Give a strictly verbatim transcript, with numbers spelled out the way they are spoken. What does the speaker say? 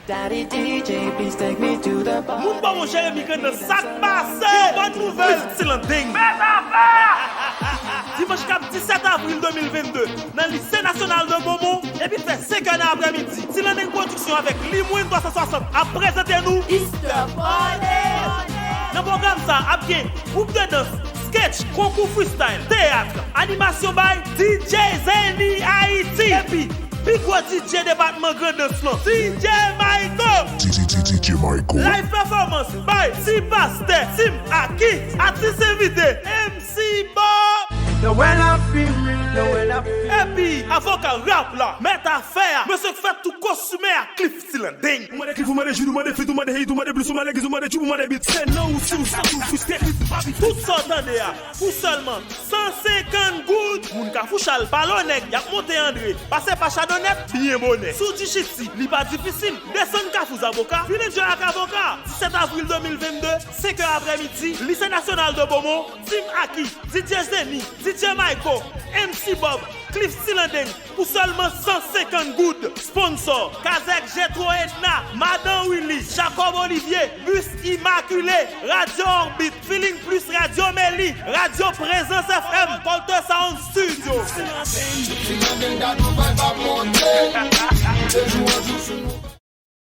Daddy D J, please take me to the bar. Moun Bòmon, Jeremi Grandans, sa k pase? Yon bòn nouvèl, Ti Landeng. Dimanch k ap disèt avril de mil vennde, nan Lise Nasyonal de Bòmon, depi fè senkè nan aprèmidi, Ti Landeng Pwodiksyon avèk Limwen twa san swasant ap prezante nou Easter Party! Nan pwogram sa, ap gen gwoup de dans, sketch, konkou freestyle, teyat, animasyon by D J Zeni Ayiti, epi pi gwo D J depatman Grandans lan, D J Maiko. D J D J Maiko. Live performance by Ti Pastè, Team Aki, atis envite, M C Bob. The well of him, the well of him. Epi avoka rap la, mèt afè a, mesye k fè tou kostimè a, Cliff Ti Landeng. Ou mande Cliff, ou mande Jude, ou mande Fit, ou mande Hit, ou mande Plus, ou mande Giz, ou mande Tube, ou mande Beat. Se nan ou si ou santi w friste, Cliff pa bit. Tout sa w tande a, pou sèlman san senkant goud. Moun Kafou Chal, Palo Nèg, y ap monte Andre, pase pa Chadonèt, byen bonè. Si w di Chiti, li pa difisil, desann Kafou Zaboka, vin enjoy ak avoka. Disèt avril de mil vennde, senkè aprèmidi, Lise Nasyonal de Bòmon, Team Aki, D J Zeni, D J Maiko, M C Bob, Cliff Ti Landeng, pou sèlman san senkant goud. Sponsor, Kazèk Jetro Edna, Madan Willy, Jacob Olivier, Bus Immaculé, Radio Orbit, Feeling Plus, Radio Meli, Radio Présence F M, Colter Sound Studio. Ti Landeng dat nou vibe ap monte. De jou an jou sou nou.